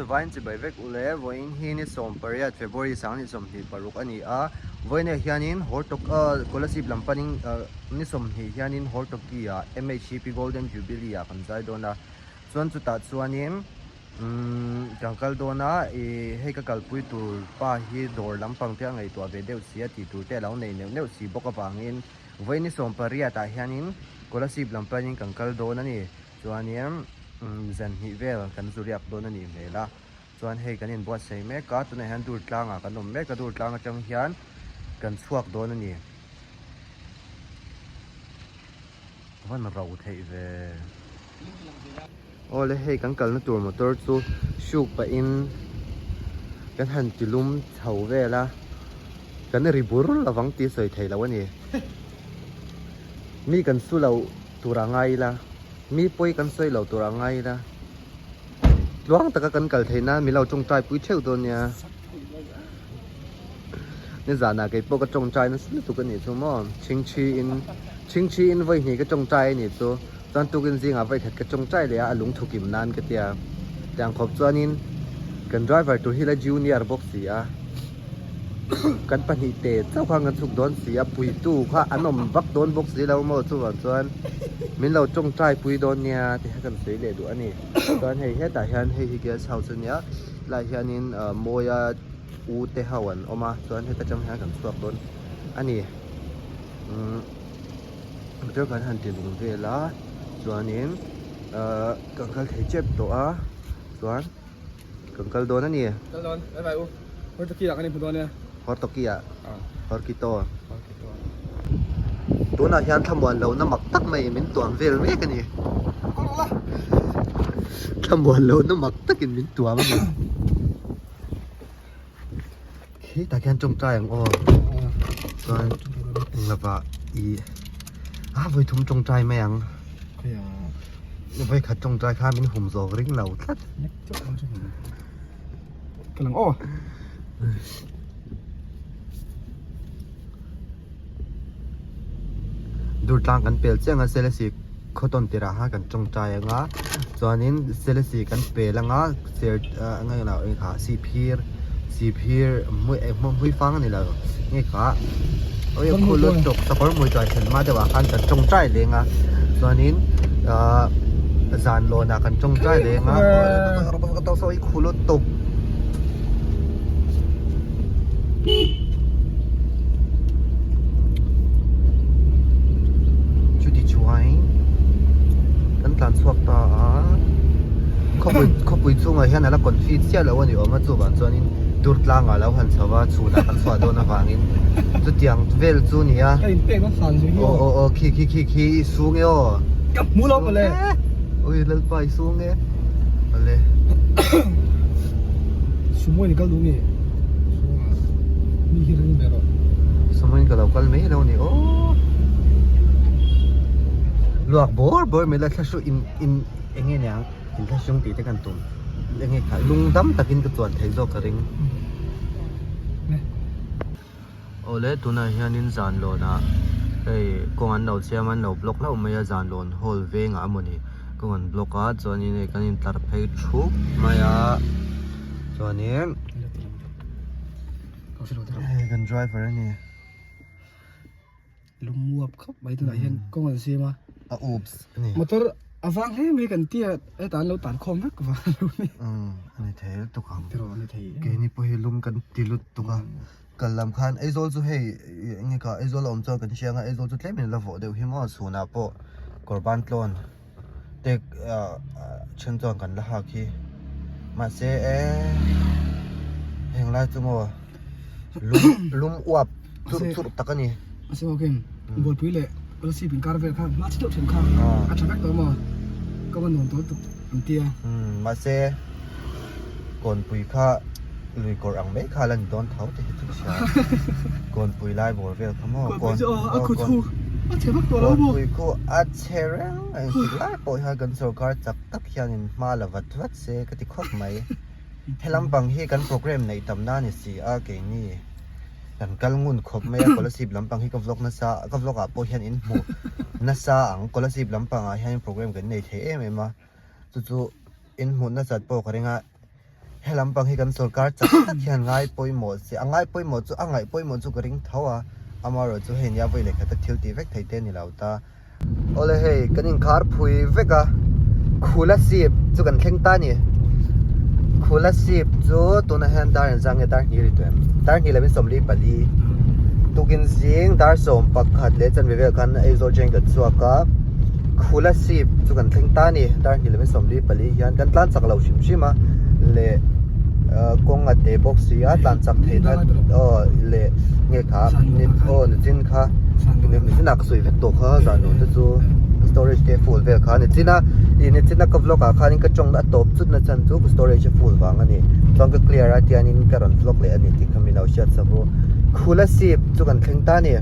zavaiin chibai vek ule vawiin hi ni 18 February 2026 a ni a vawiinah hianin Hortok ah Kolasib lam panin ah ni 20 hianin Hortoki ah MHCP Golden Jubilee ah kan zai dawn a chuan chutah chuanin umm kan kal dawn a ih hei ka kalpui tur pa hi dawr lampang te a ngaihtuah ve deuh si a tih tur te a lo nei neuh neuh si bawk avangin vawiin ni 18 ah hianin Kolasib lam panin kan kal dawn a ni. Chuanin zan hnih vel kan zu riak dawn a nih hmel a, chuan hei kan inbuatsaih mek a, tunah hian dur tlangah kan awm mek a, dur tlang atang hian kan chhuak dawn a ni. A van rau theih ve. Awle hei kan kalna tur motor chu hruk pahin kan han ti lum chho vel a, kan ri bur lovang tih sawi theih loh a ni. Mi kan su lo. Tur a ngai ila, mi pawi kan sawi lo tur a ngai ila, tluang taka kan kal theih nan min lo tawngtai pui theuh dawn nia. Nizanah kei pawh ka tawngtai nasa lutuk a nih chu maw, chhingchhi in chhingchhi in vawi hnih ka tawngtai a nih chu, chuan tukin zingah vawi khat ka tawngtai leh a, a lungthu kim nan ka tia. Tiang khawp chuanin kan driver tur hi la junior bawk si a. Kan pahnih te chauh khan kan chhuk dawn si a, puitu kha an awm vak dawn bawk si lo maw chuvang chuan min lo tawngtai pui dawn nia ti kha kan sawi leh duh a ni. Chuan hei hetah hian hei hi guest house a nia tlaiah hianin Mawia u te ho an awm a chuan heta tang hian kan chhuak dawn a ni. Umm motor kan han ti lung vel a chuanin ahh kan kal thei tep tawh a chuan. Kan kal dawn a ni. Kal dawn, bye bye u. Hortoki ah kan inhmu dawn nia. Hortoki ah. Horkito. Horkito. Tunah hian thlamuan lohna mak tak mai min tuam vel mek a ni. Thlamuan lohna mak takin min tuam a ni. Khi tak hian tawngtai ang aw. Chuan englovah i a vawi thum tawngtai mai ang. Vawi khat tawngtai kha min hum zawk ring lo tlat. Ka lang aw. Dur tlang kan pel chiang a Selesih khaw tawn tirah khan kan tawngtai anga chuanin Selesih kan pel anga ser ah nge lo eng kha sihphir sihphir hmui eh hmui fang a ni lo nge kha awii khu lut tuk sakawr hmui chuai thlen hma deuhah khan kan tawngtai leng a chuanin ah zan lawnah kan tawngtai leng a khu lut tuk. Chuti chuan kan tlan chhuak ta a khawpui khawpui chungah hian a la confi chiah lo a ni awm a chuvang chuanin dur tlangah lo han chho a chhunah kan chhuah dawn avangin chutiang vel chu a ni a aw aw aw khi khi khi khi i sung e aw ka hmu lo mawle ui lalpa i sung e awle. Sumo in kal duh mi? Mi hi ring ve rawh. Sumo in ka lo kal mai lo ni aw. Luak bawr bawr mai la thla hru in in eng nge niang in thla hrung tih te kan tum eng nge kha lung dam takin ka chuan thei zawk ka ring. Awle tunah hianin zanlawnah hei kawng an lo siam a an lo block hlauh mai a zanlawn hall vengah amawni kawng an block a chuanin hei kan intlar phei thup mai a chuanin hei kan driver a ni. Lungmuap khawp mai tunah hian kawng an siam a. A oops a ni. Motor a vang hle mai kan tia hetah an lo tan khawm vek vang a lo ni. Umm a ni thei lutuk ang. Tiraw a ni thei. Keini pawh hi lum kan ti lutuk a. Kal lam khan Aizawl chu hei eng nge kha Aizawl a awm chuan kan hria ang a Aizawl chu tlem in la vawh deuh hi maw chhunah pawh kawr ban tlawn te ah then chuan kan la hak hi mahse eh heng lai chu maw lum lum uap churh churh tak a ni. Mahse aw keng buaipui leh Kolosip inkar vel kha hma chi deuh then kha a tha vek tawh maw ka va nuam tawh lutuk an tia. Mahse Kawnpui kha lui kawr ang mai kha la ni dawn tho tih hi chu ka hria. Kawnpui lai bawr vel kha maw. Kawnpui chu aw a khu chu a chhe vak tawh lo maw. Kawnpui khu a chhe reng a engtik lai pawh hian kan sorkar chak tak hianin hma la vat vat se ka ti khawp mai. He lampang hi kan programme neih tam na ni si a keini kan kal ngun khawp mai a Kolasib lampang hi ka vlog nasa ka vlog ah pawh hian in hmu nasa ang Kolasib lampang ah hian programme kan nei thei em em a chu chu in hmuh nasat pawh ka ring a. He lampang hi kan sorkar chak tak hian ngai pawimawh se, a ngai pawimawh chu a ngaih pawimawh chu ka ring tho a, amaherawh chu hei nia vawi leh khat a thil tih vek thei te a ni lo ta. Awle hei kan inkhar phui vek a, Khula sip chu kan thleng ta a ni. Khula sip chu tunah hian dar engzah nge dar hnih ri tawh em? Dar hnih lovin 44 tukin zing dar 11 leh chanve vel khan Aizawl train kan chhuak a, Khula sip chu kan thleng ta a ni. Dar hnih lovin 44 hian kan tlan chak lo hrim hrim a leh kawng a te bawk si a tlan chak thei na aw leh nge kha aw nichin kha nichin ah ka sawi vek tawh kha zan lo te chu storage te full vel kha nichin a ih nichin a ka vlog ah khanin ka tawng a tawp chut na chhan chu ka storage a full vang a ni chuan ka clear a tianin ka rawn vlog leh a ni tih kha min lo hriat sak ru khula sip chu kan thleng ta a ni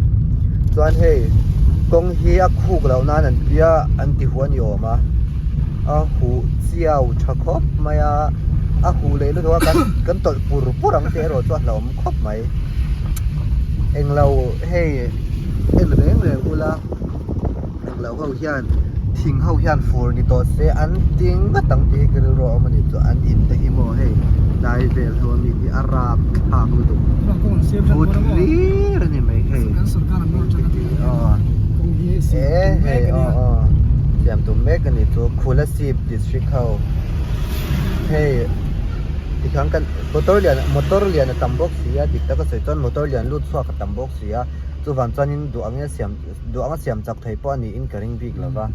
chuan hei kawng hi a khuk loh nan an tia an ti huan ni awm a. A huh chiau tha khawp mai a, a huh leh lutuk a kan kan tawlh pur pur ang tih erawh chu a hlauhawm khawp mai. Englo hei en reng reng ula englo ho hian thing ho hian fur ni tawh se an ti ngawt ang tih hi ka rilru a awm a ni chu an in te hi maw hei tlai vel ho ami hi a rap thlak lutuk vut hlir a ni mai hei. E hei aw aw siam tum mek a ni chu Kolasib district ho hei tikhan kan motor lian motor lian a tam bawk si a dik taka sawi chuan motor lian lut chhuak a tam bawk si a chuvang chuanin duh angin a siam duh anga siam chak thei pawh a niin ka ring bik lova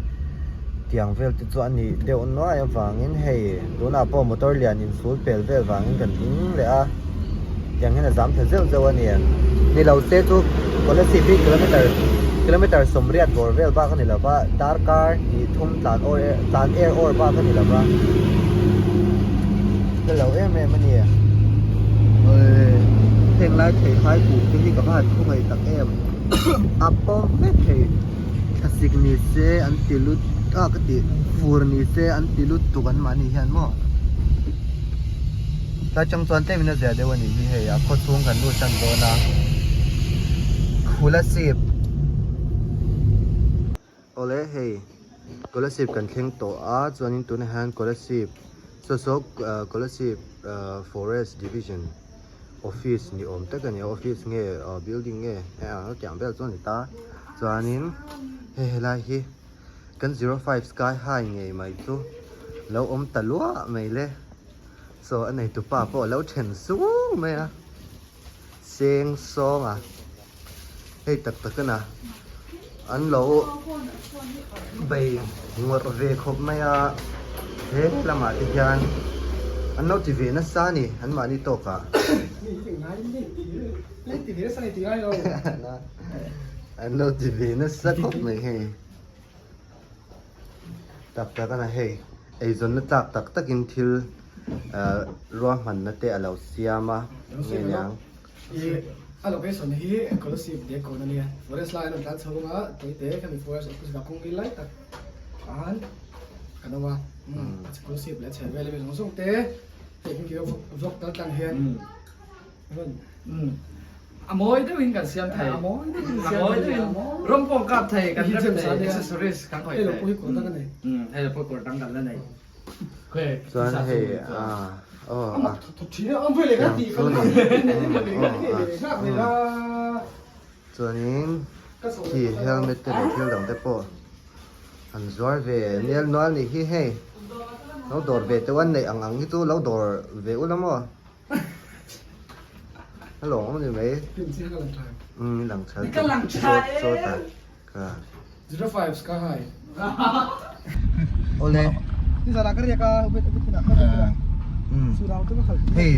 tiang vel te chu a nih deuh nuai avangin hei tunah pawh motor lian insul pel vel vangin kan ding leh a. Tiang hian a zam thla zeuh zeuh a ni. Ni lo se chu Kolasib hi kilometer kilometer 80 bawr vel bak a ni lova, darkar hnih thum tlan awr tlan er awr bak a ni lova. Hre lo em em a ni. Awle heng lai thei hai kuh te hi ka va han thu ngaih tak em. A pawm vek thei thlasik ni se an ti lut a ka ti fur ni se an ti lut tuk an mahni hian maw. Tlai chang chuan tlem in a zia deuh a nih hi hei a khaw chhung kan lut tan dawn a Kolasib awle hei Kolasib kan thleng tawh a chuanin tunah hian Kolasib saw saw Kolasib forest division office ni awm tak a ni a office nge building nge hetiang vel chu a ni ta chuanin hei helai hi kan 05 sky high ngei mai chu lo awm ta luah mai le. Chaw a neitu pa pawh a lo then sung mai a, seng sawng a, hei tak tak a na, an lo bei ngawrh ve khawp mai a, he lamah te hian an lo ti ve nasa a ni an mahni tawk ah. An lo ti ve nasa khawp mai hei. Tak tak a na hei eizawnna tlak tak takin thil ah ruahmanna te a lo siam a nge niang. Ih a location hi Kolasib Dekawn a nia forest lai an rawn tlan chho ang a tawite khami forest office ah kawng ngil lai tak khan kan awm a Kolasib leh a chheh vel ami zawng zawng te hei kan kio vlog tal tlang hian rawn A mawi deuhin kan siam thei. A mawi deuhin rawng pawh kap thei kan rem thei accessories kan khawih thei. Hei lo pawh hi kawr dang a nei. Hei lo pawh kawr dang kan la nei. Chuan hei a aw a. Chuanin khi helmet te leh thil dang te pawh an zuar ve nel nual nih hi hei. Lo dawr ve teuh a neih ang ang hi chu lo dawr ve ula maw. Hello ni mai lang tha ka lang tha e ka 05 sky high ole ni zara ka riak a ubet ubet na ka hei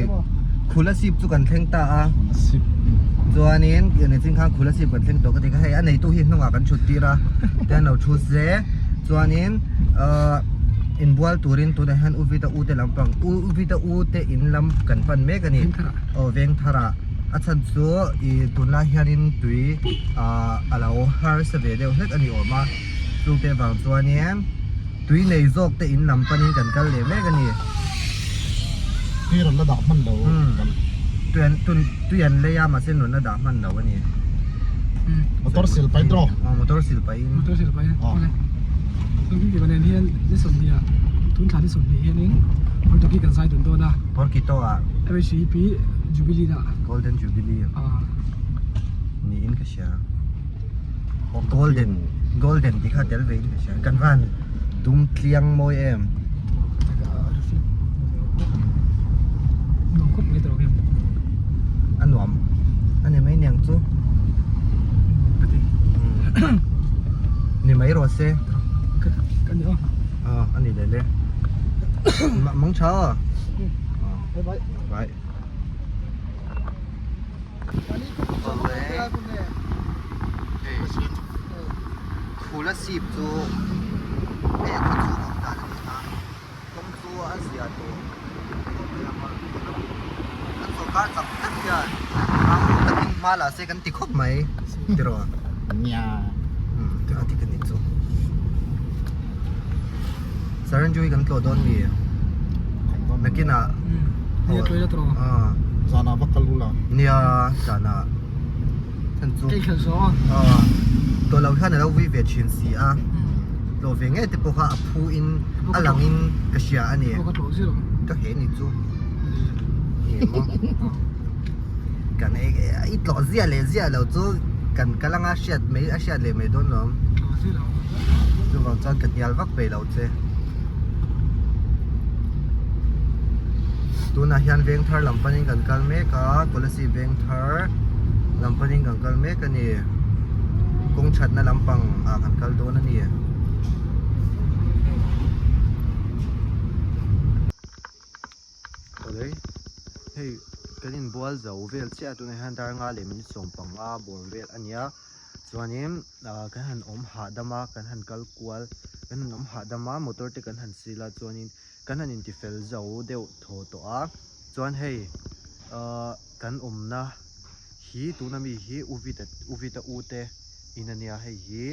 khula sip chu kan thleng ta a sip chuanin ni chin khan khula sip kan thleng tawh ka ti kha hei a neitu hi hnungah kan thut tir a te an lo thu se chuanin inbual turin tunah hian u vita u te lampang u vita u te in lam kan pan mek a ni aw veng tharah a chhan chu ih tunlai hianin tui ah a lo harsa ve deuh hlek a ni awm a chu te vang chuanin tui nei zawk te in lam panin kan kal leh mek a ni. Tui rawn la dah hman lo Tui an lei a mahse rawn la dah hman lo a ni. Motor sil paih draw. Aw motor sil paih in. Motor sil paih in. Awle. Chuan khi nen hian ni 20 ah tun thla ni 20 hianin Hortoki kan zai dun dawn a. Horkito ah. MHCP Jubilee na. Golden Jubilee. Ah. Niin ka hria. Golden Golden tih kha tel ve in ka hria. Kan van dum tliang mawi em. Nuam khawp mai tawh em. A nuam. A ni mai niang chu. Ka ti. Ni mai rawh se. Ka ka ni aw. Ah, a ni leh le. Mang tha aw. Bye bye. Bye. Khula sip chu hei a khaw chhung awm dan a ni a kawng chu a zia tawh kan sorkar chak tak hian takin hma la se kan ti khawp mai tiraw Nia. A ti ka ni chu Saranjui kan tlawh dawn mi nakinah Nia tlawih la tawh ah Zanah va kal ula. Nia zanah chan chu Kei khelh zawh a. Ah tawh lo hian a lo vui ve thin si a tlawh ve ngei te pawh kha a phu in a lang in ka hria a ni. Ka tlawh zir ang. Ka he ni chu. Ni maw. Kan ei i tlawh ziah leh ziah lo chu kan kal anga hriat mai a hriat leh mai dawn lawm. Tlawh zir ang. Chuvang chuan ka hnial vak peih lo che. Tunah hian veng thar lam panin kan kal mek a Kolasib veng thar lam panin kan kal mek a ni. Kawng thatna lampang ah kan kal dawn a ni. Awle hei kan inbual zo vel chiah a tunah hian dar nga leh minute sawm panga bawr vel a nia chuanin ah kan han awm hahdam a kan han kal kual kan han awm hahdam a motor te kan han sil a chuanin kan han intifel zo deuh thaw tawh a chuan hei ah kan awmna hi tuna mi hi uvita uvita u te in a nia hei hi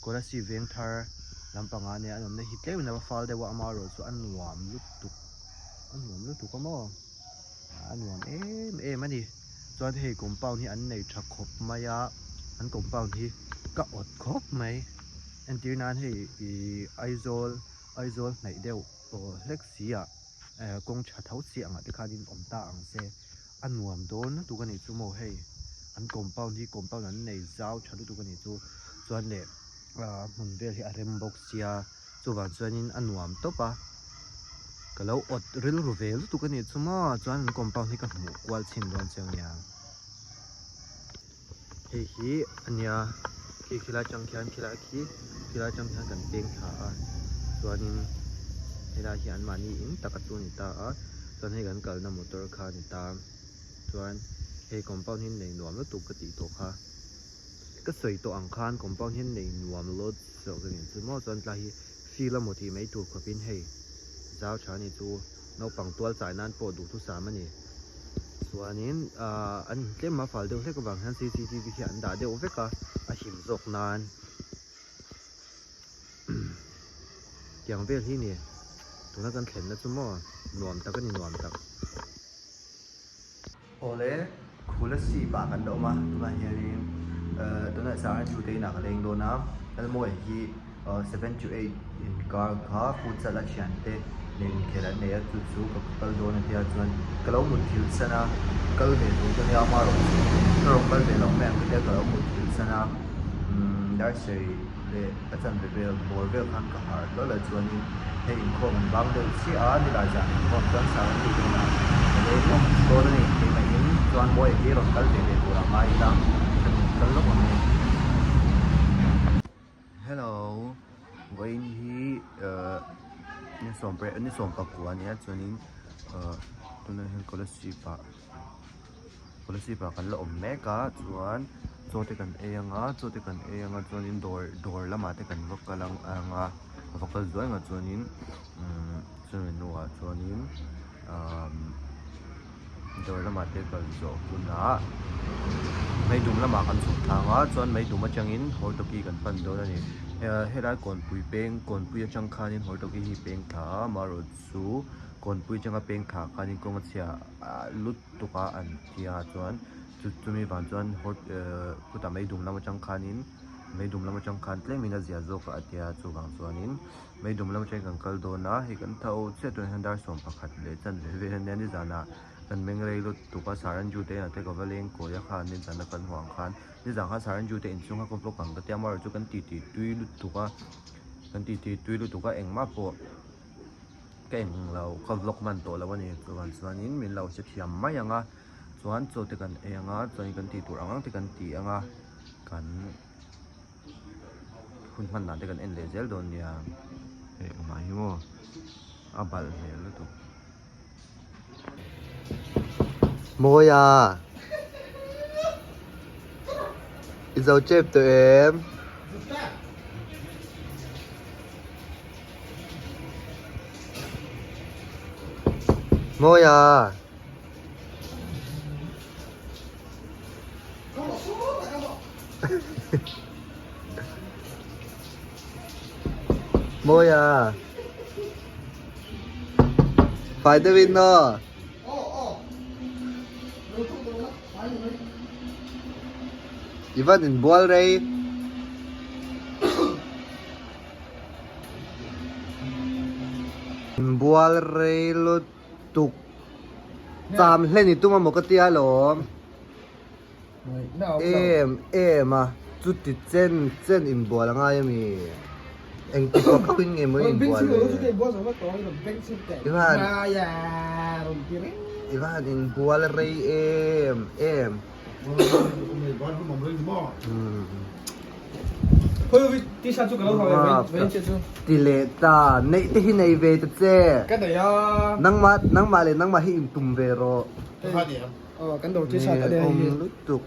Kolasib veng thar lampangah ania an awmna hi tlem in a va fal deuh a amaherawhchu chu a nuam lutuk a nuam lutuk a maw a nuam em em a ni chuan hei compound hi an nei tha khawp mai a an compound hi ka awt khawp mai entir nan hei ih Aizawl Aizawl hnaih deuh aw hlek si ah eh kawng tha tho si angah te khanin awm ta ang se a nuam dawn lutuk a nih chu maw hei an compound hi compound an nei zau tha lutuk a nih chu chuan leh ah hmun vel hi a rem bawk sia chuvang chuanin a nuam tawp a ka lo awt rilru ve lutuk a nih chu maw chuan an compound hi ka hmuh kual chhin dawn chiang nia hei hi a nia khi khilai atang khian khilai khi khilai atang khian kan peng thla a chuanin helai hi anmahni in taka chu a ni ta a chuan hei kan kalna motor kha a ni ta chuan hei compound hi nei nuam lutuk ka tih tawh kha. Ka sawi tawh ang khan compound hian nei nuam lot zawk a ni chu maw chuan tlai hi field a maw tih mai tur khawp in hei zau tha a ni chu naupang tual chai nan pawh duhthusam a ni chuanin ahh an intlem a fal deuh hlek avang hian cctv hi an dah deuh vek a a him zawk nan tiang vel hi ni tuna kan thlenna chu maw nuam tak a ni nuam tak. Awle, khula sip ah kan la awm a, tunah hianin ehh tunah Sarah chu te inah ka leng dawn a, Elmawia hi 7 to 8 inkar kha futsal a thian te nen inkhel an nei a, chu chu ka kal dawn a tia chuan ka lo mut thil san a, kal ve tur ka nia ama rawn ka rawn kal ve loh mai ang ka tia ka lo mut thil san a, umm darserih leh a chanve vel bawr vel khan ka harh hlawl a chuanin hei inkhawm an bang deuh chiah a nilai zan inkhawm chuan sang an tih dawnah ka lei lawk dawn a ni keimah in chuan Mawia hi rawn kal ve leh tur a ngai ila kan kal lawk ang e. Hello vawiin hi ehh ni sawm pariat ni sawm pakua a nia chuanin ehh tunah hian scholarship ah scholarship ah kan la awm mek a chuan chaw te kan ei anga chaw te kan ei anga chuanin dawr dawr lamah te kan va kal anga va kal zuai anga chuanin umm chumi hnuah chuanin umm dawr lamah te kal zawh hunah meidum lamah kan chhuk thlang a chuan meidum atangin hortoki kan pan dawn a ni helai kawnpui peng kawnpui atang khanin hortoki hi peng thla a amaherawhchu kawnpui atanga peng thla khanin kawng a chhia lutuk a an tia chuan chumi vang chuan khutah meidum lam atang khanin. Meidum lam atang khan tlemin a zia zawk a a tia chuvang chuanin meidum lam atangin kan kal dawn a hei kan tho chiah tunah hian dar 11 leh chan ve vel ania nizanah kan meng rei lut tuk a saranju te inah te ka va leng kawi a khan nizan a kan hmuh ang khan nizan khan saranju te inchhung kha ka vlog ang ka tia amaherawhchu chu kan titi tui lutuk a kan titi tui lutuk a engmah pawh ka eng lo ka vlog hman tawh lo a ni chuvang chuanin min lo hrethiam mai ang a chuan chaw te kan ei ang a chuanin kan tih tur ang ang te kan ti ang a kan hun hman dan te kan en leh zel dawn nia hei engmah hi maw a balh hmel lutuk. Mawia i zo chep tawh em? Mawia. Mawia. Fai deuhin aw. I van inbual rei. Inbual rei lutuk. Cham hlen i tum a maw ka tia alawm. Em em a, chuti chen chen inbual a ngai a mi? Engti pawh khauhin nge maw i inbual le? I va han i va han inbual rei em em. Ti leh ta, neih te hi nei ve ta che. Nangmah nangmah leh nangmah hi intum ve rawh. Nge awm lutuk.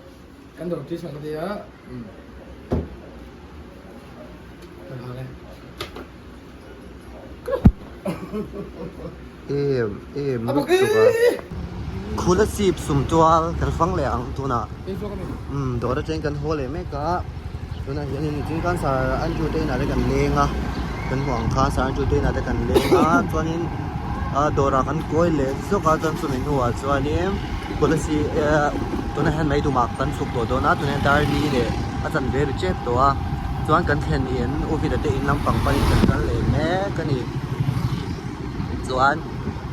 Em em lutuk a. Khula sip sum tual kan fang leh ang tunah. Umm dawr atangin kan haw leh mek a. Tunah hianin nichin khan sir Andrew te inah te kan leng a. Kan hmuh ang khan sir Andrew te inah te kan leng a. Chuanin dawrah kan kawi leh zawk a chuan chumi hnuah chuanin khula sip tunah hian meidumah kan chhuk tawh dawn a. Tunah hian dar li leh a chanve ri tep tawh a. Chuan kan thlen in U Vida te in lampang panin kan kal leh mek a ni. Chuan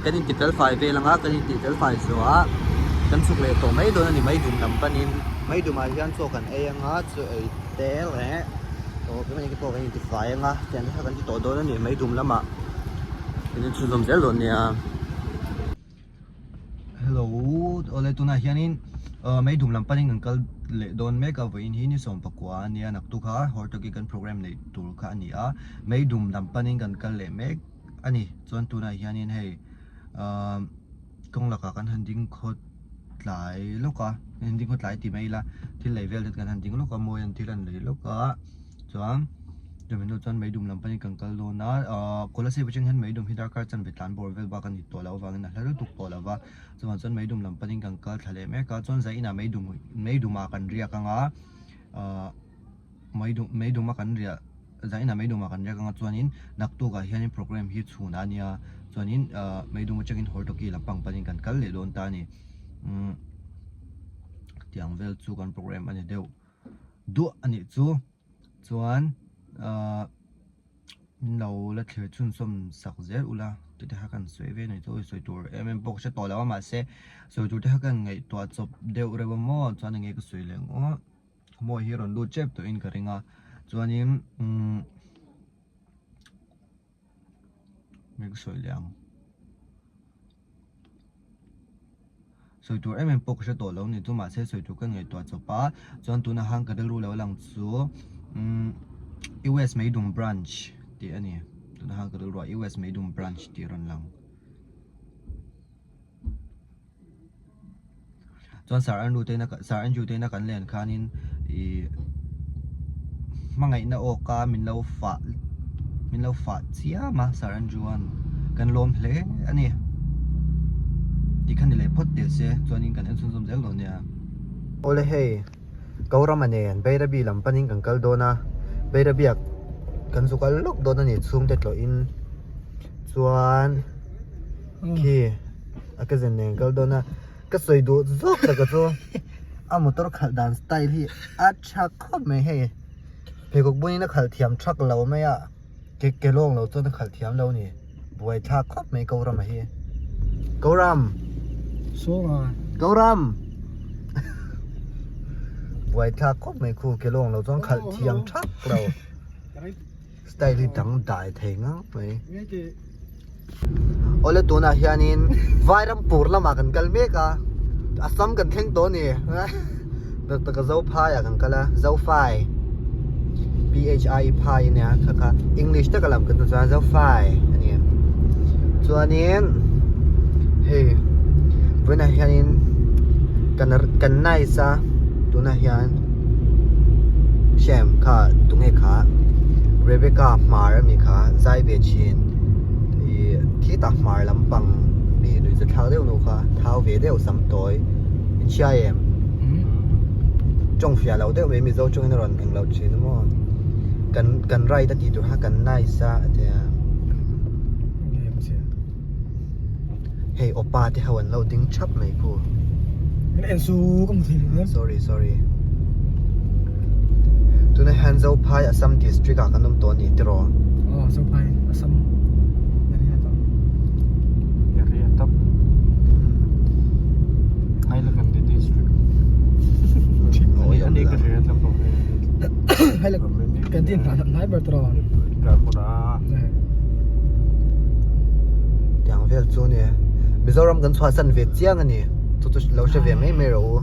kan inti fel fai vel ang a, kan inti fel fai zawh a kan chhuk leh tawh mai dawn a ni Meidum lam panin. Meidumah hian chaw kan ei ang a, chaw ei te leh aw keimahni te pawh kan inti fai ang a, tiang te kha kan ti tawh dawn a ni Meidum lamah kan inchhunzawm zel dawn nia. Hello awle tunah hianin Meidum lam panin kan kal leh dawn mek a vawiin hi ni 19 a nia naktuk kha Hortoki kan program neih tur kha a ni a Meidum lam panin kan kal leh mek a ni chuan tunah hianin hei ahh kawng lakah kan han ding khawt tlai lawk a han ding khawt tlai ti mai ila thil lei vel te kan han ding lawk a mawi an thil an lei lawk a chuan chumi hnu chuan meidum lam panin kan kal dawn a ahh Kolasib atang hian meidum hi darkar chanve tlan bawr vel bak a ni tawh loh avangin a hla lutuk tawh lo va chuvang chuan meidum lam panin kan kal thla leh mek a chuan zah inah meidum meidumah kan riak ang a ahh meidum meiduma kan riah zah inah meidumah kan riak ang a chuanin naktukah hianin program hi chhunah a nia chuanin ahh meidum atangin Hortoki lampang panin kan kal leh dawn ta a ni umm tiang vel chu kan program a ni deuh duah a nih chu chuan ahh min lo la thlir chhunzawm sak zel ula tute kha kan sawi ve nei chu sawi tur em em pawh ka hre tawh lo a mahse sawi tur te kha kan ngaihtuah chawp deuh reuh a maw chuan enge ka sawi leh ang aw mawi hi a rawn lut tep tawhin ka ring a chuanin umm enge ka sawi leh ang. Sawi tur em em pawh ka hre tawh lo ni chu mahse sawi tur ka ngaihtuah chawp a chuan tunah khan ka rilru lo lang chu umm US Meidum branch tih a ni tunah khan ka rilru ah US Meidum branch tih a rawn lang chuan Sir Andrew te ina Sir Andrew te ina kan len khanin ih hmangaihna awka min lo fah min lo fah chiam a Sir Andrew an kan lawm hle a ni tih kha ni leh phawt teh se chuanin kan en chhunzawm zel dawn nia. Awle hei Kaurama nen Bairabi lam panin kan kal dawn a Bairabi ah kan zu kal lawk dawn a ni chhungte tlawhin chuan khi a ke zen nen kal dawn a ka sawi duh zawk tak a chu a motor khalh dan style hi a tha khawp mai hei. Pheikhawk bunin a khalh thiam thak lo mai a, ke ke lawng lo chuan a khalh thiam lo a ni. Buai thlak khawp mai Koram-a hi. Koram! Sawnga. Koram! Buai thlak khawp mai khu ke lawng lo chuan khalh thiam thak lo. Style hi dang dai thei ngang mai. Awle tunah hianin Vairampur lamah kan kal mek a, Assam kan thleng tawh a ni. Tak taka Zophai ah kan kal a, Zophai P H I E phai a nia kha kha English taka lam kan hmu chuan Zophai a ni. Chuanin hei vawiinah hianin kan kan nice a tunah hian Shem kha tunge kha Rebecca hmar a mi kha zai ve thin ih khitah hmar lampang mi nuih chu thlak deuh nu kha thau ve deuh sam tawi in hria em tawng fiah loh deuh mai Mizo tawngin a rawn eng lo thin a maw kan kan right a tih tur kha kan nice a a tia hei awpa te ho an lo ding thap mai khu sorry sorry tuna hian Zophai Assam district ah kan awm tawh a ni tiraw aw Zophai Assam area tawh area top Hailakandi district ani ka hriat lam pawh Hailakandi kan din hnai ber tiraw Tripura Tiang vel chu a ni. Mizoram kan chhuah san ve chiang a ni. Chu chu lo hre ve mai mai rawh u.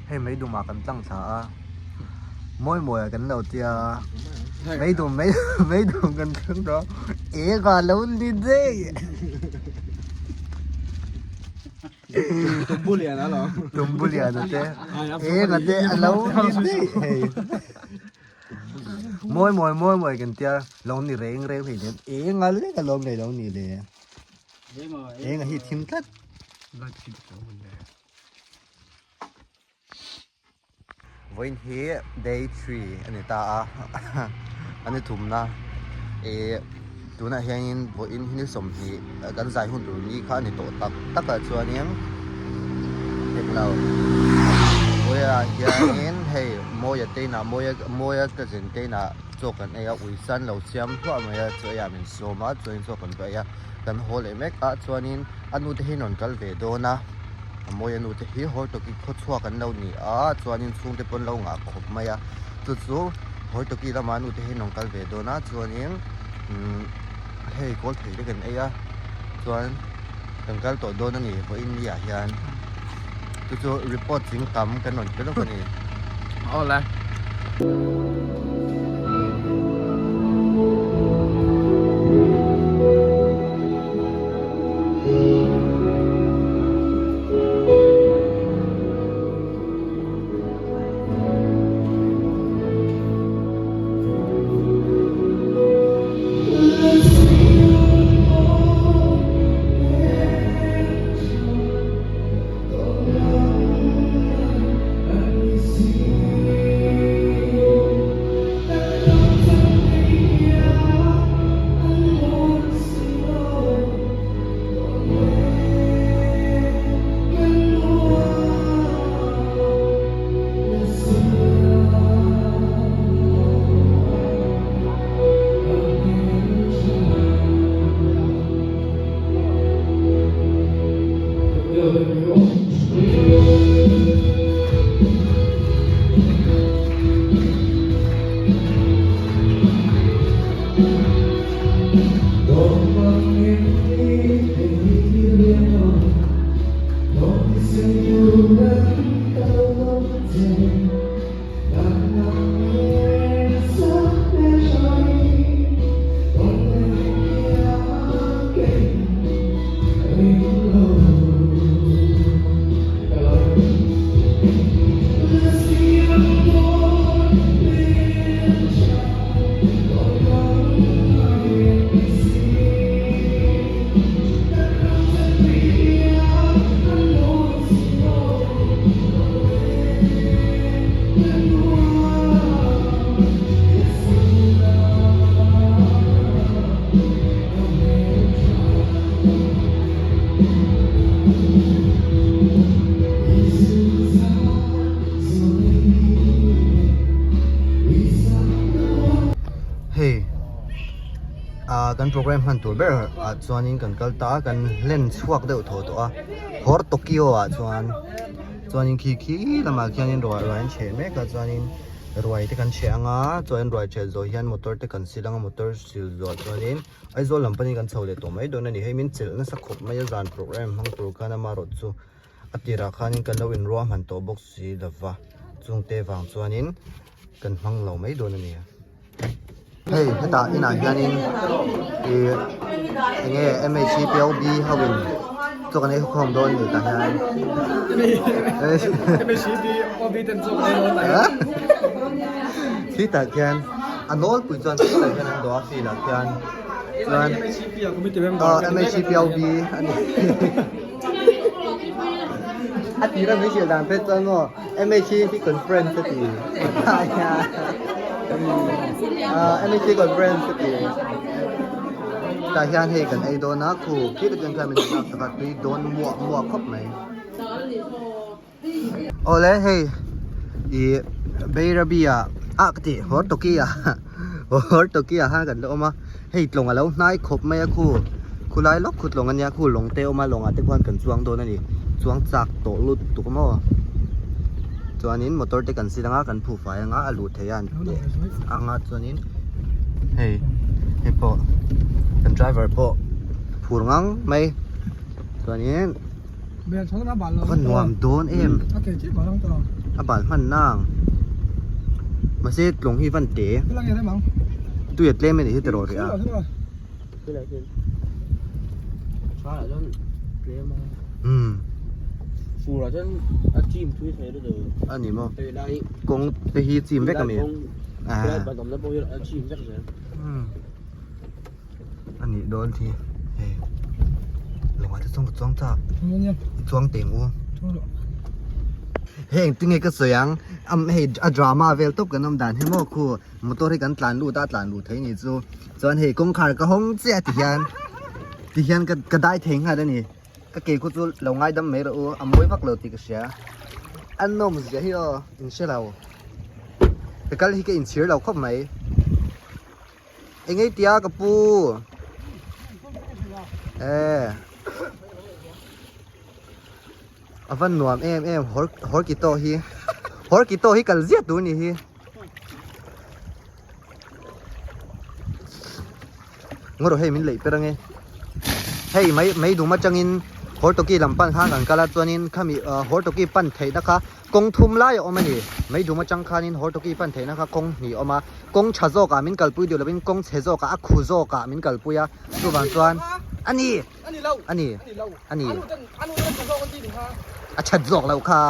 Hei meidum ah kan tlang thla a. Mawi mawi ah kan lo tia. Meidum meidum kan thleng tawh a. Eng ah lo ni daih. Tumbulian a lo. Tumbulian a te. Eng a te a lo ni daih hei. Mawi mawi mawi mawi kan tia lo ni reng reng hei nen eng a lek a lawm leh lo ni le. Eng a hi thim tlat. Vawiin hi day 3 a ni ta a a ni thumna ih tunah hianin vawiin hi ni 20 kan zai hun tur ni kha a ni tawh tak tak ah chuanin englo vawiah hianin hei Mawia te inah Mawia Mawia cousin te inah chaw kan ei a ui san lo siam hluah mai a chaw eiah min sawm a chuanin chaw kan va ei a kan haw leh mek a chuanin a nu te hi an rawn kal ve dawn a. A mawi a nu te hi Hortoki khaw chhuak an lo ni a chuanin chhungte pawn lo ngah khawp mai a chu chu Hortoki lama nu te hi an rawn kal ve dawn a chuanin umm hei kawl thei te kan ei a chuan kan kal tawh dawn a ni vawiin ni ah hian chu chu report ching tam kan rawn pe lawk a ni. Awle. Kan program hman tur ber ah chuanin kan kal ta a, kan hlen chhuak deuh thaw tawh a, Hor Tokyo ah chuan chuanin khi khi lamah khianin ruah ruai an chheh mek a chuanin ruai te kan chheh ang a chuan ruai chheh zawh hian motor te kan sil ang a motor sil zawh chuanin Aizawl lam panin kan chho leh tawh mai dawn a ni hei min chelh nasa khawp mai a zan program hmang tur khan amaherawh chu a tirah khanin kan lo inruah hman tawh bawk si lova chungte vang chuanin kan hmang lo mai dawn a ni. Hei hetah inah hianin ih enge MHCPOB ho in chaw kan ei khawm dawn a ni tah hian MHCPOB ten chaw kan ei dawn a Khi tah khian a nawlpui chuan khi tah khian an dawh a field ah khian chuan MHCPOB a ni a tira min hrilh dan phei chuan maw MHCP conference a ti MHC conference a ti tah hian hei kan ei dawn a khu khi te chuan khan min lak sak a tui dawn muah muah khawp mai awle hei ih Bairabi ah ah ka ti Hortoki ah Hortoki ah khan kan la awm a hei tlawng a lo hnai khawp mai a khu khulai lawk khu tlawng a nia khu lawng te a awm a lawngah te khuan kan chuang dawn a ni chuang chak tawh lut tuk maw chuanin motor te kan sil anga kan phu fai anga a luh theih a an tih anga chuanin hei hei pawh kan driver pawh phur ngang mai chuanin a va nuam dawn em a bal hman nang mahse tlawng hi van te tui a tlem a nih hi tiraw rih a. A ni maw kawng te hi chim vek a mi a nih dawn khi hei lawngah te chuan ka chuang chak i chuang teng u heng tinge ka sawi ang hei a drama vel tawp kan awm dan hi maw khu motor hi kan tlan lut a tlan luh theih ni chu chuan hei kawngkhar ka hawng chiah ti hian ti hian ka ka dai thei nghal a ni ka ke khu chu lo ngaidam mai rawh u a mawi vak lo tih ka hria a nawm zia hi aw in hre lo ka kal hi ka inchhir lo khawp mai. Engei tia ka pu e a van nuam em em hawr hawr ki tawh hi hawr ki tawh hi kal ziah tur ni hi ngaw rawh hei min leih per ange hei mai mai dum atangin hawr tawki lam pan khan kan kal a chuanin khami hawr tawki pan theihna kha Kawng thum lai a awm a ni. Meidum atang khanin Hortoki pan theihna kha kawng hnih a awm a. Kawng tha zawkah min kalpui duh lovin kawng chhe zawkah a khu zawkah min kalpui a. Chuvang chuan a ni! A ni! A ni! A that zawk loh kha.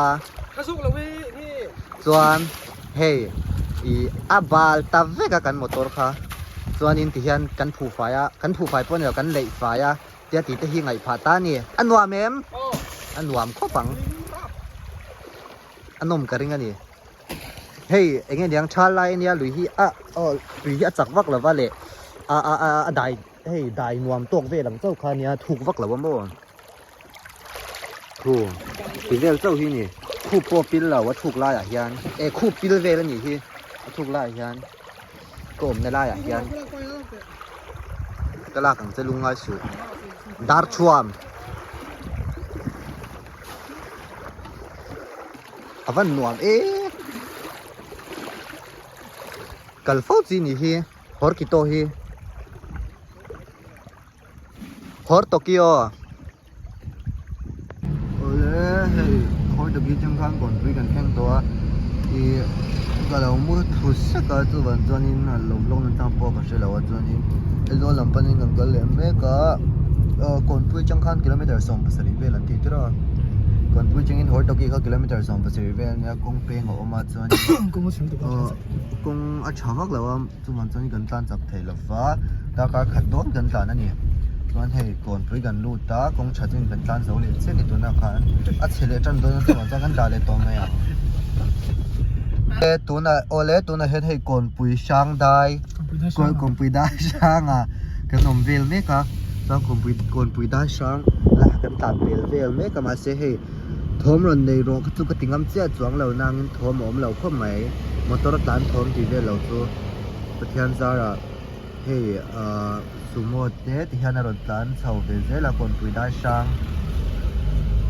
Chuan hei ih a bal ta vek a kan motor kha. Chuanin tihian kan phuh fai a, kan phuh fai pawh a ni lo, kan leih fai a. Tia tih te hi ngaih phah ta a ni. A nuam em? A nuam khawp ang. A nawm ka ring a ni. Hei eng nge niang thal lai ania lui hi a aw tui hi a chak vak lova leh a a a a dai hei dai nuam tawk vel ang chauh kha ania thuk vak lo a maw. Thu ti vel chauh hi ni. Khup pawh pil lo a thuk laiah hian e khup pil vel a nih hi a thuk laiah hian. Ka awmna laiah hian ka lak ang che lungngai suh darthuam a van nuam e kal fo chi ni hi hawr ki tawh hi hawr Tokyo. Awle hei khawi tak atang khan kawnpui kan thleng tawh a ih ka lo mu thu sek a chuvang chuanin a lo vlog na tang pawh ka hre lo a chuanin Aizawl lam panin kan kal leh mek a ah kawnpui atang khan kilometer 70 vel an tih tir a kawnpui atangin Hortoki kha kilometer 70 vel ania kawng peng a awm a chuanin kawng a tha vak lo a. Chuvang chuan kan tlan chak thei lova darkar khat dawn kan tlan a ni chuan hei kawnpui kan lut a kawng tha chuan kan tlan zo leh chiah a ni tunah khan a chhe leh tan dawn a chuvang chuan kan dah leh tawh mai ang e tunah awle tunah hian hei kawnpui hrang dai kawnpui dai hrang ah kan awm vel mek a chuan kawnpui kawnpui dai hrang lah kan tlan pel vel mek a mahse hei Thawm rawn nei rawh kha chu ka ti ngam chiah chuang lo nangin thawm a awm lo khawp mai. Motor a tlan thawm tih vel lo chu Pathian zarah hei ahh Sumo te ti hian a rawn tlan chho ve zel a kawnpui dai hrang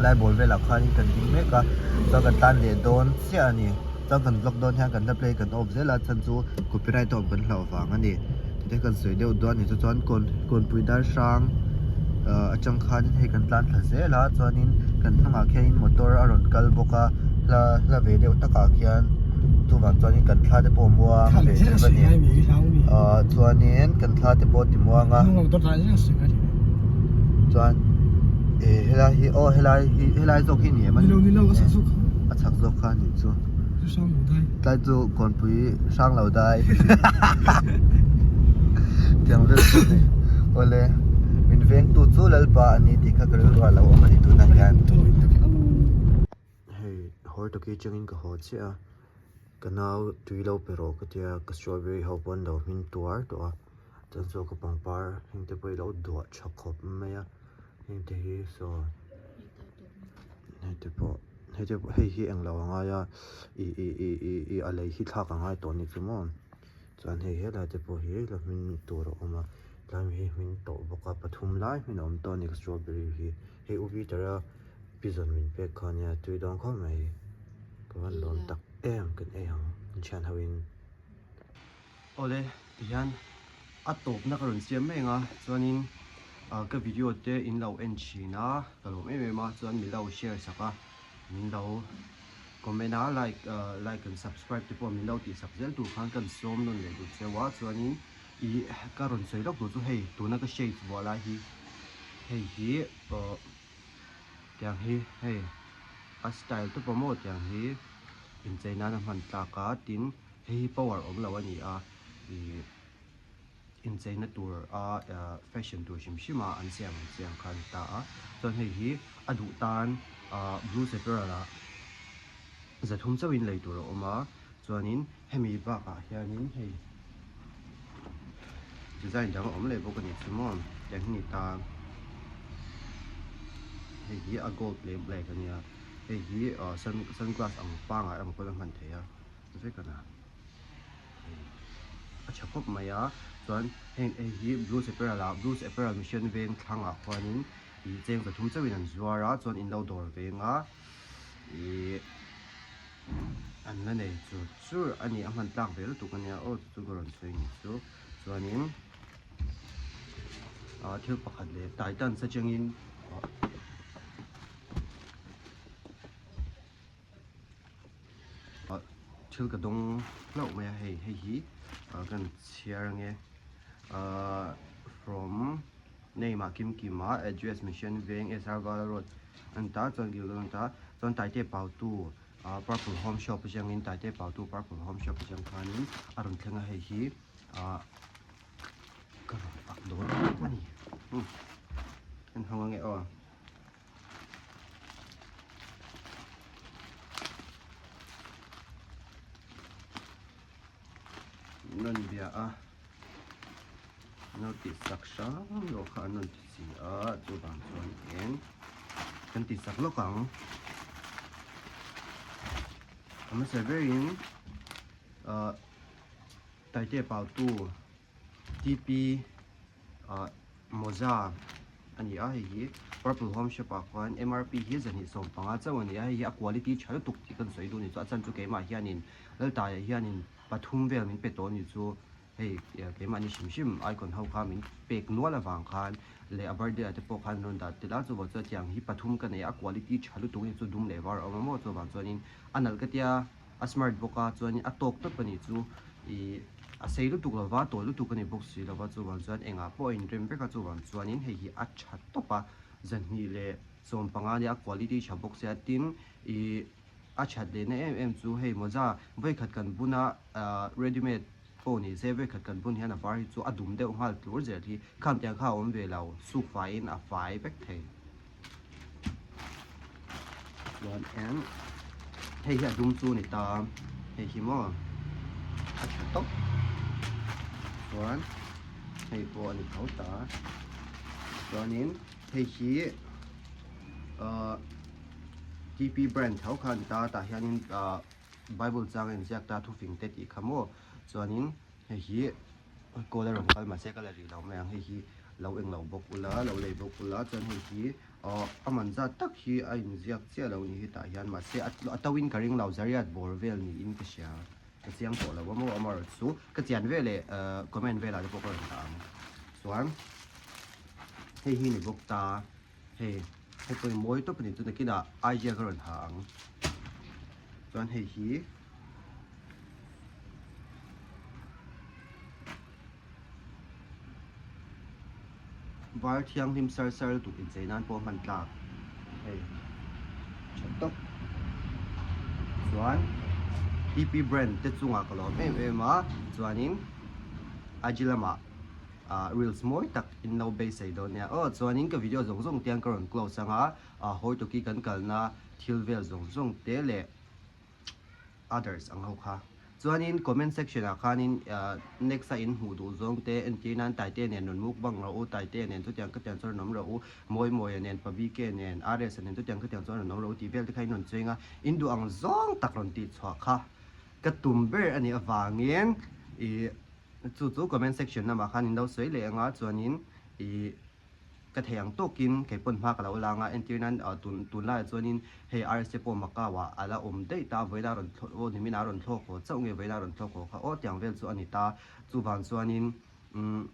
lai ball velah khanin kan ding mek a chuan kan tlan leh dawn chiah a ni chuan kan vlog dawn hian kan hla play kan off zel a chhan chu copyright a awm kan hlauh vang a ni tite kan sawi deuh dawn a ni chu chuan kawn kawnpui dar hrang ah atang khanin hei kan tlan thla zel a chuanin kan hnungah khianin motor a rawn kal bawk a hla hla ve deuh takah khian chuvang chuanin kan thla te pawh a muang ve deuh a ni ah chuanin kan thla te pawh a ti muang a chuan eh helai hi aw helai hi helai zawk hi ni em a a chhak zawk kha a nih chu tlai chu kawnpui hrang lo dai tiang vel chu ni awle min vengtu chu lalpa a ni tih kha ka rilru ah lo awm a ni tunah hian. Hei hawi taki changin ka haw chiah a ka nau tui lo pe rawh ka tia ka strawberry ho pawh an lo hmin tuar tawh a chuan saw ka pangpar heng te pawh hi lo duah tha khawp mai a heng te hi saw hei te pawh hei te pawh hei hi englo a ngai a ih ih ih ih ih a lei hi thlak a ngai tawh a ni chu maw chuan hei helai te pawh hi la hmin tur a awm a tlai hi hmin tawh bawk a pathum lai hmin a awm tawh a ni strawberry hi hei u Peter-a pizawn min pek kha ania tui dawn khawp mai ka van lawm tak em kan ei ang an thian ho in. Awle tihian a tawpna ka rawn siam mai ang a chuanin ah ka video te in lo en thin a ka lawm em em a chuan min lo share sak a min lo comment a like ah like and subscribe te pawh min lo tih sak zel tur khan kan sawm nawn leh duh cheu a chuanin ih ka rawn sawi lawk tur chu hei tuna ka shades vuah lai hi hei hi aw tiang hi hei a style tawp a maw tiang hi inchei nan a hman tlak a tin hei hi power awm lo a ni a ih incheina tur a fashion tur hrim hrim a an siam ang chiang kha a ni ta a chuan hei hi a duh tan ah blue seperal ah zathum chauhin lei tur a awm a chuanin hemi bakah hianin hei design dang a awm leh bawk a ni chu maw tiang hi ni ta hei hi a gold leh black a nia hei hi ah sun sunglass ang pangai ang pawn a hman theih a vek a na hei a tha khawp mai a chuan heng hei hi blues apparel ah blues apparel mission veng thlangah khuanin ih cheng pathum chauhin an zuar a chuan in lo dawr veng a ih an la nei chur chur a ni a hman tlak ve lutuk a nia aw chu chu ka rawn sawi ni chu chuanin ah thil pakhat leh titans atangin ah ah thil ka dawng hlauh mai a hei hei hi ah kan chhiar ange ah from name ah kim kim ah address mission veng SR vala road a ni ta chuan gilgal a ni ta chuan taite pautu ah purple home shop atangin taite pautu purple home shop atang khanin a rawn thleng a hei hi ah ka rawn ak dawn a ni en hawng ange aw. An rawn bia a an lo tih sak hrang loh kha an rawn ti si a chuvang chuan eng kan tih sak lawk ang a hmasa berin ah Taite Pautu T_P ah mawza a ni a hei hi purple home shop ah khuan M_R_P hi zahnih 15 chauh a ni a hei hi a quality tha lutuk tih kan sawi duh a ni chu a chan chu keimah hianin Laltaiah hianin pathum vel min pe tawh a ni chu hei keimahni hrim hrim icon ho kha min pek nual avang khan leh a birthday ah te pawh khan rawn dah tel a chuvang chuan tiang hi pathum ka nei a a quality tha lutuk a ni chu dum leh var a awm a maw chuvang chuanin a nalh ka tia a smart bawk a chuanin a tawk tawp a ni chu ih a sei lutuk lova tawi lutuk a ni bawk si lova chuvang chuan engah pawh a inrem vek a chuvang chuanin hei hi a tha tawp a zahnih leh 15 nia a quality tha bawk sia tin ih a that leh na em em chu hei mawza vawikhat kan bun a ah ready made pawh ni se vawikhat kan bun hian a var hi chu a dum deuh nghal tlur zel hi kham tiang kha a awm ve lo suk faiin a fai vek thei. Chuan eng hei hi a dum chu a ni ta hei hi maw a tha tawp chuan hei pawh a ni tho ta chuanin hei hi ahh T_P brand tho kha a ni ta tah hianin ahh bible chang a inziak ta thufing te tih kha maw chuanin hei hi. Call a rawn kal mahse ka la rih lo mai ang hei hi lo eng lo bawk ula lo lei bawk ula chuan hei hi aw a man zat tak hi a inziak chiah lo ni hetah hian mahse a a to in ka ring lo zariat bawr vel niin ka hria ka chiang tawh lo a maw amaherawh chu ka chian veleh ehh comment velah te pawh ka rawn dah ang chuan hei hi ni bawk ta hei hei pawh hi mawi tawp a ni chu nakinah idea ka rawn ha ang chuan hei hi. Var thianghlim sar sar lutuk inchei nan pawh hman tlak hei tha tawp chuan T P brand te chungah ka lawm em em a chuanin I G lamah ah reels mawi tak in lo beisei dawn nia aw chuanin ka video zawng zawng te hian ka rawn close anga ah hawi tuki kan kalna thil vel zawng zawng te leh. others ang ho kha. Chuanin comment section ah khanin next a in hmuh duh zawng te entir nan Taite nen rawn mukbang rawh u, Taite nen chutiang khatiang chuan rawn awm rawh u, Mawimawia nen, Pabike nen, RS a nen chutiang khatiang chuan rawn awm rawh u tih vel te kha in rawn cheng a, in duh ang zawng tak rawn tih chhuah kha ka tum ber a nih avangin ih chu chu comment section lamah khan in lo sawi leh ang a chuanin ih. Ka thei ang tawkin kei pawn hma ka lo lang a, entir nan tun tunlaiah chuanin hei RSA pawh Macau ah a la awm daih ta, vawiin a rawn thlawh aw nimin a rawn thlawk haw chauh nge vawiin a rawn thlawk haw kha aw tiang vel chu a ni ta, chuvang chuanin umm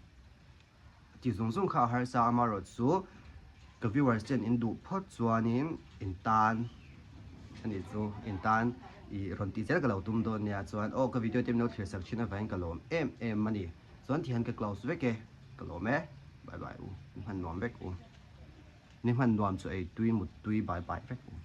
ti zung zung kha a harsa amaherawhchu ka viewers ten in duh phawt chuanin in tan a nih chu in tan ih rawn tih zel ka lo tum dawn nia chuan aw ka video te min lo thlir sak thin avangin ka lawm em em a ni chuan ti hian ka close vek e. Ka lawm e, bye bye u, ni hman nuam vek u, ni hman nuam chu ei tui mut tui bye bye vek u.